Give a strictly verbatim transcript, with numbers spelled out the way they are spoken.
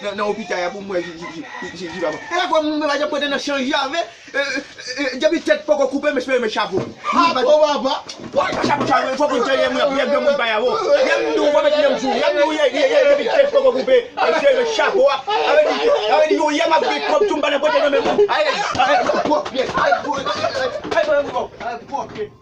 nan, nan lopital la pou m wè si, si, si, si, si pa bon. E la fò m pa janm prete nan chanje avè, e, e, e, depi tèt poko koupe, m espere met chapo. Chapo, papa. Chapo, chapo, fò konn tande moun, y ap, y ap granmoun pa y avo. Y ap di w, fò met nanm sou, y ap di w, ye, ye, ye, depi tèt poko koupe, m espere met chapo a. Avè di, avè di, yo, yè m ap gen kòb tou, m pa nan prete nan men moun. Ay, ay, ay, pwòp, yes, ay, pwòp, ay, pwòp, yes.